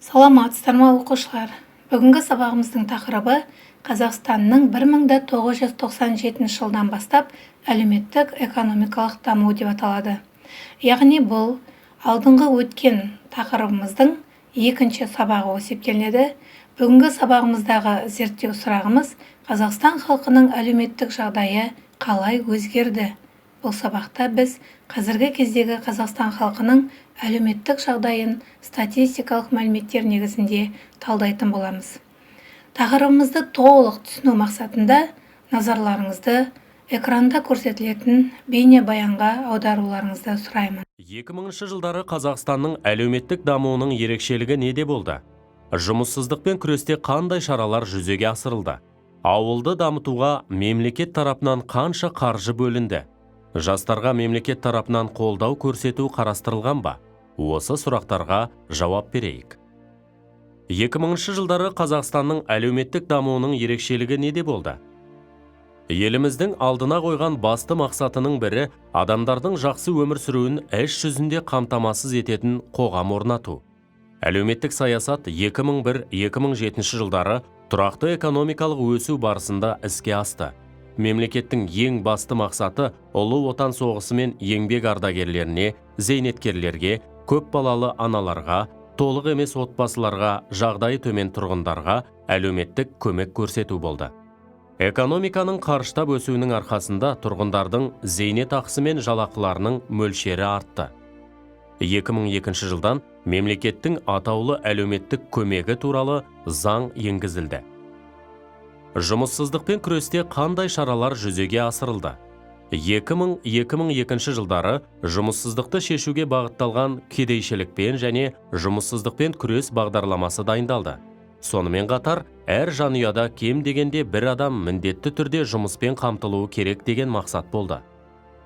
Саламатсыздар ма, оқушылар! Бүгінгі сабағымыздың тақырыбы Қазақстанның 1997 жылдан бастап әлеуметтік экономикалық дамуы деп аталады. Яғни бұл алдыңғы өткен тақырыбымыздың екінші сабағы болып есептелінеді. Бүгінгі сабағымыздағы зерттеу сұрағымыз: Қазақстан халқының әлеуметтік жағдайы қалай өзгерді? Бұл сабақта біз қазіргі кездегі Қазақстан халқының әлеуметтік жағдайын статистикалық мәліметтер негізінде талдайтын боламыз. Тақырыбымызды толық түсіну мақсатында назарларыңызды экранда көрсетілетін бейнебаянға аударуларыңызды сұраймын. 2000 жылдары Қазақстанның әлеуметтік дамуының ерекшелігі неде болды? Жұмыссыздықпен күресте қандай шаралар жүзеге асырылды? Ауылды дамытуға мемлекет тарапынан қанша қаржы бөлінді? Жастарға мемлекет тарапынан қолдау көрсету қарастырылған ба? Осы сұрақтарға жауап берейік. 2000 жылдары Қазақстанның әлеуметтік дамуының ерекшелігі неде болды? Еліміздің алдына қойған басты мақсатының бірі – адамдардың жақсы өмір сүруін іс жүзінде қамтамасыз ететін қоғам орнату. Әлеуметтік саясат 2001-2007 жылдары тұрақты экономикалық өсу барысында іске асты. Мемлекеттің ең басты мақсаты Ұлы Отан соғысы мен еңбек ардагерлеріне, зейнеткерлерге, көп балалы аналарға, толық емес отбасыларға, жағдайы төмен тұрғындарға әлеуметтік көмек көрсету болды. Экономиканың қарыштап өсуінің арқасында тұрғындардың зейнетақысы мен жалақыларының мөлшері артты. 2002 жылдан мемлекеттің атаулы әлеуметтік көмегі туралы заң енгізілді. Жұмыссыздықпен күресте қандай шаралар жүзеге асырылды? 2000-2002 жылдары жұмыссыздықты шешуге бағытталған кедейшілікпен және жұмыссыздықпен күрес бағдарламасы дайындалды. Сонымен қатар, әр жанұяда кем дегенде бір адам міндетті түрде жұмыспен қамтылуы керек деген мақсат болды.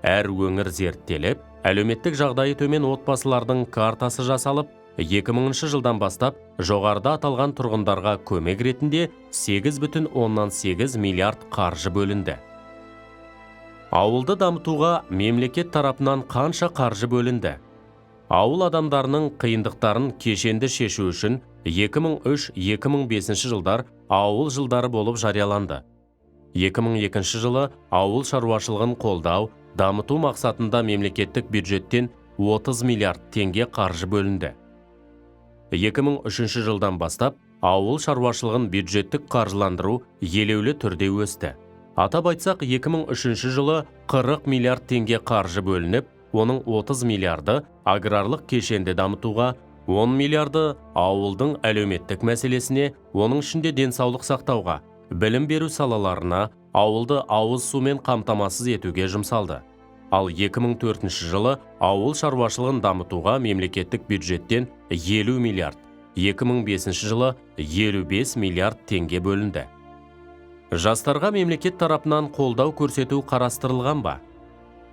Әр өңір зерттеліп, әлеуметтік жағдайы төмен отбасылардың картасы жасалып, 2000 жылдан бастап жоғарыда аталған тұрғындарға көмек ретінде 8,8 миллиард қаржы бөлінді. Ауылды дамытуға мемлекет тарапынан қанша қаржы бөлінді? Ауыл адамдарының қиындықтарын кешенді шешу үшін 2003-2005 жылдар ауыл жылдары болып жарияланды. 2002 жылы ауыл шаруашылығын қолдау, дамыту мақсатында мемлекеттік бюджеттен 30 миллиард теңге қаржы бөлінді. 2003 жылдан бастап ауыл шаруашылығын бюджеттік қаржыландыру елеулі түрде өсті. Атап айтсақ, 2003 жылы 40 миллиард теңге қаржы бөлініп, оның 30 миллиарды аграрлық кешенді дамытуға, 10 миллиарды ауылдың әлеуметтік мәселесіне, оның ішінде денсаулық сақтауға, білім беру салаларына, ауылды ауыз сумен қамтамасыз етуге жұмсалды. Ал 2004 жылы ауыл шаруашылығын дамытуға мемлекеттік бюджеттен 50 миллиард, 2005 жылы 55 миллиард теңге бөлінді. Жастарға мемлекет тарапынан қолдау көрсету қарастырылған ба?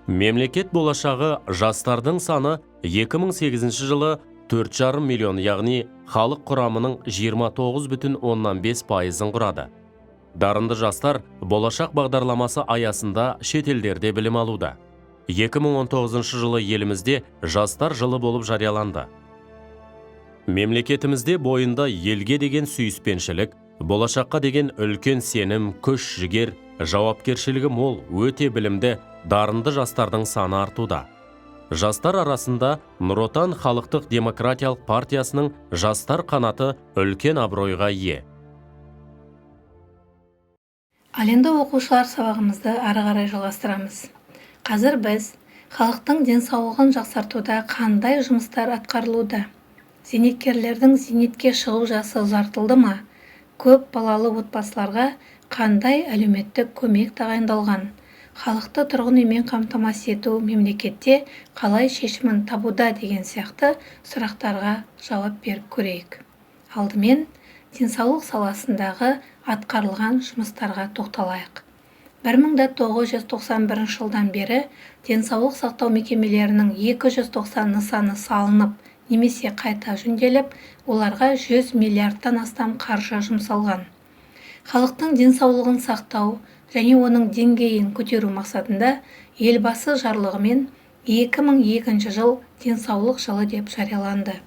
Мемлекет болашағы жастардың саны 2008 жылы 4,5 миллион, яғни халық құрамының 29,5 пайызын құрады. Дарынды жастар Болашақ бағдарламасы аясында шетелдерде білім алуда. 2019 жылы елімізде Жастар жылы болып жарияланды. Мемлекетімізде бойында елге деген сүйіспеншілік, болашаққа деген үлкен сенім, күш, жігер, жауапкершілігі мол, өте білімді, дарынды жастардың саны артуда. Жастар арасында Нұр Отан халықтық демократиялық партиясының жастар қанаты үлкен абыройға ие. Ал енді, оқушылар, сабағымызды ары қарай жалғастырамыз. Қазір біз халықтың денсаулығын жақсартуда қандай жұмыстар атқарылуда, зейнеткерлердің зейнетке шығу жасы ұзартылды ма, көп балалы отбасыларға қандай әлеуметтік көмек тағайындалған, халықты тұрғын үймен қамтамасыз ету мемлекетте қалай шешімін табуда деген сияқты сұрақтарға жауап беріп көрейік. Алдымен денсаулық саласындағы атқарылған жұмыстарға тоқталайық. 1991 жылдан бері денсаулық сақтау мекемелерінің 290 нысаны салынып немесе қайта жөнделіп, оларға 100 миллиардтан астам қаржы жұмсалған. Халықтың денсаулығын сақтау және оның деңгейін көтеру мақсатында Елбасы жарлығымен 2002 жыл Денсаулық жылы деп жарияланды.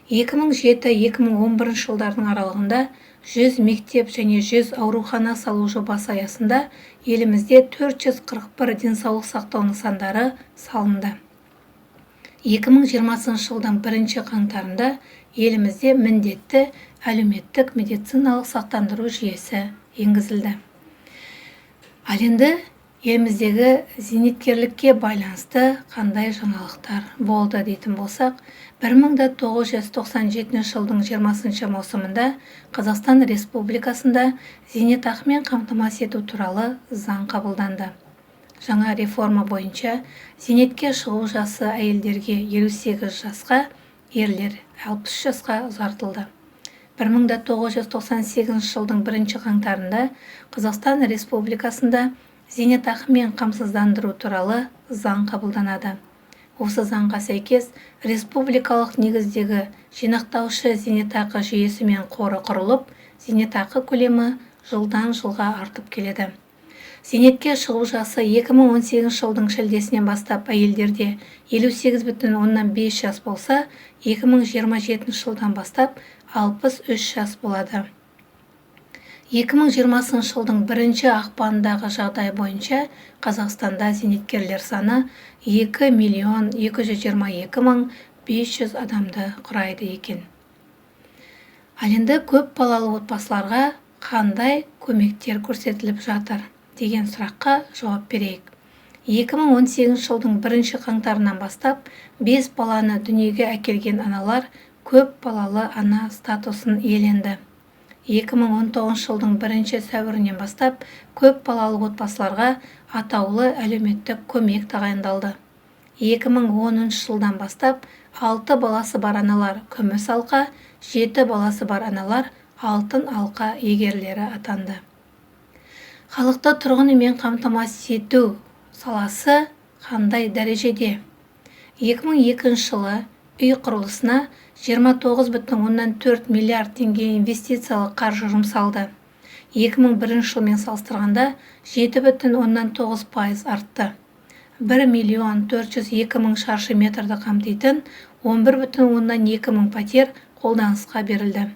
2007-2011 жылдардың аралығында 100 мектеп және 100 аурухана салу жобасы аясында елімізде 441 денсаулық сақтау нысандары салынды. 2020 жылдың 1 қаңтарында елімізде міндетті әлеуметтік медициналық сақтандыру жүйесі енгізілді. Ал енді еліміздегі зейнеткерлікке байланысты қандай жаңалықтар болды дейтін болсақ, 1997 жылдың 20 маусымында Қазақстан Республикасында зейнетақымен қамтамасыз ету туралы заң қабылданды. Жаңа реформа бойынша зейнетке шығу жасы әйелдерге 58 жасқа, ерлер 60 жасқа ұзартылды. 1998 жылдың 1 қаңтарында Қазақстан Республикасында зейнетақымен қамсыздандыру туралы заң қабылданады. Осы заңға сәйкес республикалық негіздегі жинақтаушы зейнетақы жүйесі мен қоры құрылып, зейнетақы көлемі жылдан жылға артып келеді. Зейнетке шығу жасы 2018 жылдың шілдесінен бастап әйелдерде 58,5 жас болса, 2027 жылдан бастап 63 жас болады. 2020 жылдың 1 ақпанындағы жағдай бойынша Қазақстанда зейнеткерлер саны 2 миллион 222 мың 500 адамды құрайды екен. Ал енді көп балалы отбасыларға қандай көмектер көрсетіліп жатыр деген сұраққа жауап берейік. 2018 жылдың 1 қаңтарынан бастап 5 баланы дүниеге әкелген аналар көп балалы ана статусын иеленді. 2019 жылдың 1 сәуірінен бастап көп балалы отбасыларға атаулы әлеуметтік көмек тағайындалды. 2010 жылдан бастап 6 баласы бар аналар күміс алқа, 7 баласы бар аналар алтын алқа иегерлері атанды. Халықты тұрғын үймен қамтамасыз ету саласы қандай дәрежеде? 2002 жылы үй құрылысына 29,4 миллиард теңге инвестициялық қаржы жұмсалды. 2001 жылмен салыстырғанда 7,9% артты. 1 миллион 402 мың шаршы метрді қамтитын 11,2 мың пәтер қолданысқа берілді.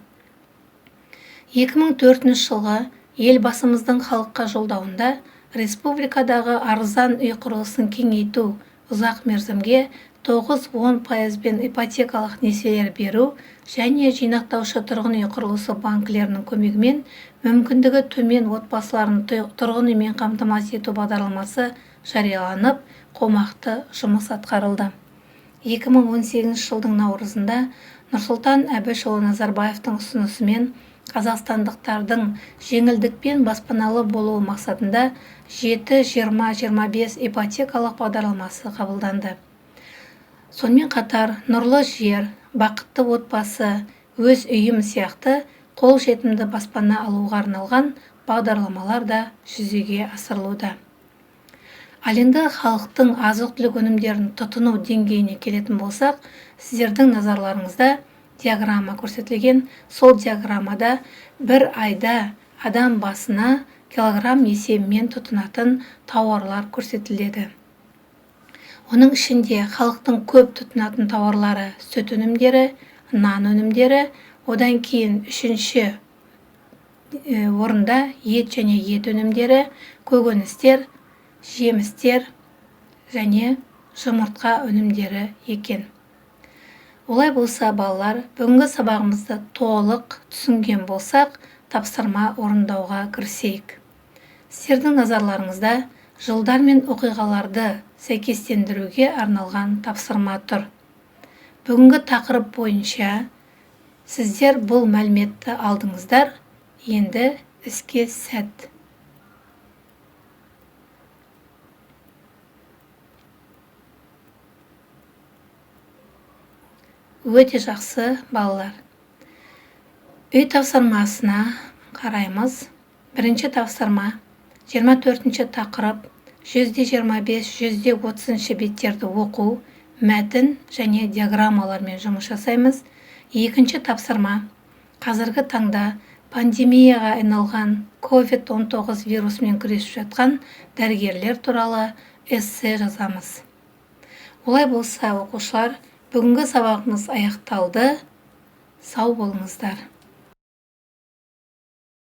2004 жылғы Елбасымыздың халыққа жолдауында республикадағы арзан үй құрылысын кеңейту, ұзақ мерзімге 9-10%-бен ипотекалық несиелер беру және жинақтаушы тұрғын үй құрылысы банкілерінің көмегімен мүмкіндігі төмен отбасыларын тұрғын үймен қамтамасыз ету бағдарламасы жарияланып, қомақты жұмыс атқарылды. 2018 жылдың наурызында Нұрсұлтан Әбішұлы Назарбаевтың ұсынысымен қазақстандықтардың жеңілдікпен баспаналы болуы мақсатында 7-20-25 ипотекалық бағдарламасы қабылданды. Сонымен қатар нұрлы жер, бақытты отбасы, өз үйім сияқты қолжетімді баспана алуға арналған бағдарламалар да жүзеге асырылуда. Ал енді халықтың азық-түлік өнімдерін тұтыну деңгейіне келетін болсақ, сіздердің назарларыңызда диаграмма көрсетілген. Сол диаграммада бір айда адам басына килограмм есебімен тұтынатын тауарлар көрсетіледі. Оның ішінде халықтың көп тұтынатын тауарлары сүт өнімдері, нан өнімдері, одан кейін үшінші орында ет және ет өнімдері, көкөністер, жемістер және жұмыртқа өнімдері екен. Олай болса, балалар, бүгінгі сабағымызды толық түсінген болсақ, тапсырма орындауға кірісейік. Сіздердің назарларыңызда жылдар мен оқиғаларды сәйкестендіруге арналған тапсырма тұр. Бүгінгі тақырып бойынша сіздер бұл мәліметті алдыңыздар, енді іске сәт. Өте жақсы, балалар. Үй тапсырмасына қараймыз. Бірінші тапсырма 24-ші тақырып 125, 130 беттерді оқу, мәтін және диаграммалармен жұмыс жасаймыз. Екінші тапсырма қазіргі таңда пандемияға айналған COVID-19 вирусымен күресіп жатқан дәрігерлер туралы эссе жазамыз. Олай болса, оқушылар, бүгінгі сабағымыз аяқталды. Сау болыңыздар.